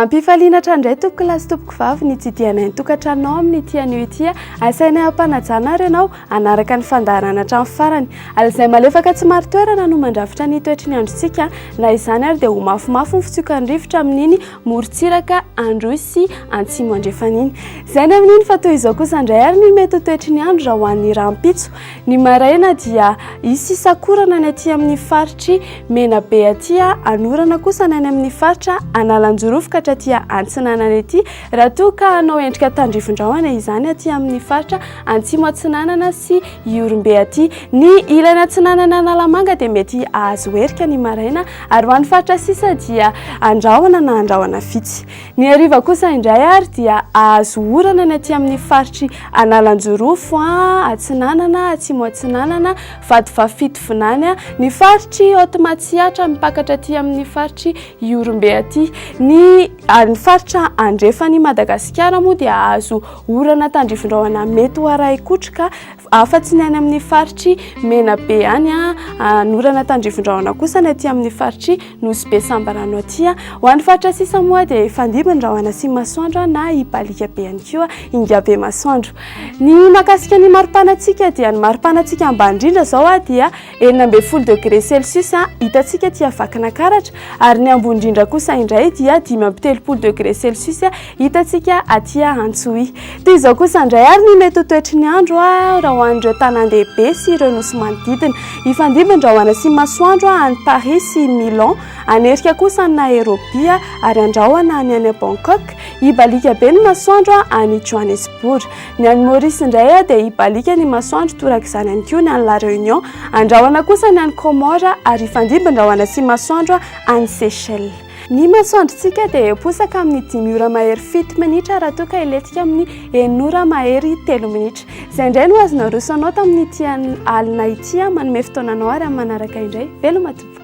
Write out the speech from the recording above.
Ampifaliana hatrany indray tompoko lahy sy tompoko vavy ny hitsidihanay ny tokantranonao amin'ity anio ity. Asainay ampanajana ary ianao hanaraka ny fandaharana hatramin'ny farany. Ary izay malefaka tsy marin-toerana no mandrafitra ny toetry ny androntsika. Na izany ary dia ho mafimafy ny fitsokan'ny rivotra amin'iny morontsiraka Androy sy Antsimo Andrefana iny. Izay ny amin'iny fa toy izao kosa indray ary ny mety ho toetry ny andro raha ho an'ny rahampitso. Ny maraina dia hisy sakorana ny aty amin'ny faritr'i Menabe aty, hanorana kosa ny any amin'ny faritra Analanjirofo ka hatraty Antsinanana ety, raha toa ka hanao endrika tandrifin-drahona izany aty amin'ny faritra Antsimo Atsinanana sy Ihorombe aty. Ny ilany atsinanana Analamanga dia mety hahazo herika ny maraina ary ho an'ny faritra sisa dia andrahona na andrahona vitsy. Ny hariva kosa indray ary dia hahazo orana ny aty amin'ny faritr'i Analanjirofo, Atsinanana, Atsimo Atsinanana, Vatovavy-Fitovinany, ny faritr'i Haute Matsiatra mipakatra aty amin'ny faritr'i Ihorombe aty. Ny ny faritra andrefan'i Madagasikara moa dia hahazo orana tandrifin-drahona mety ho arahin-kotroka Afa-tsy ny any amin'ny faritr'i Menabe any, anorana tandrifin-drahona kosa ny aty amin'ny faritr'i Nosy Be Sambirano aty. Ho an'ny faritra sisa moa dia hifandimby ny rahona sy masoandro na hibaliaka be ihany koa Ingabe masoandro. Ny mahakasika ny maripanantsika dia ny maripanantsika ambany indrindra izao dia 16 degré celsius hitantsika aty Vakinankaratra ary ny ambony indrindra kosa indray dia 35 degré celsius hitantsika aty Antsohihy. Toy izao kosa indray ary ny mety ho toetry ny andro raha ho an'ireo tanàn-dehibe sy ireo nosy manodidina. Hifandimby ny rahona sy masoandro any Paris sy Milan, hanerika kosa any Nairobi ary handrahona ny any Bangkok. Hibaliaka be ny masoandro any Johannesburg. Ny any Maurice indray dia hibaliaka ny masoandro torak'izany ihany koa ny any La Réunion. Handrahona kosa ny any Comores ary hifandimby ny rahona sy masoandro any Seychelles. Ny masoandrontsika dia hiposaka amin'ny dimy ora mahery fito minitra raha toa ka hilentika amin'ny enina ora mahery telo minitra. Izay indray no azo naroso anao tamin'ity alina ity. Manome fotoana anao ary amin'ny manaraka indray. Veloma tompoko.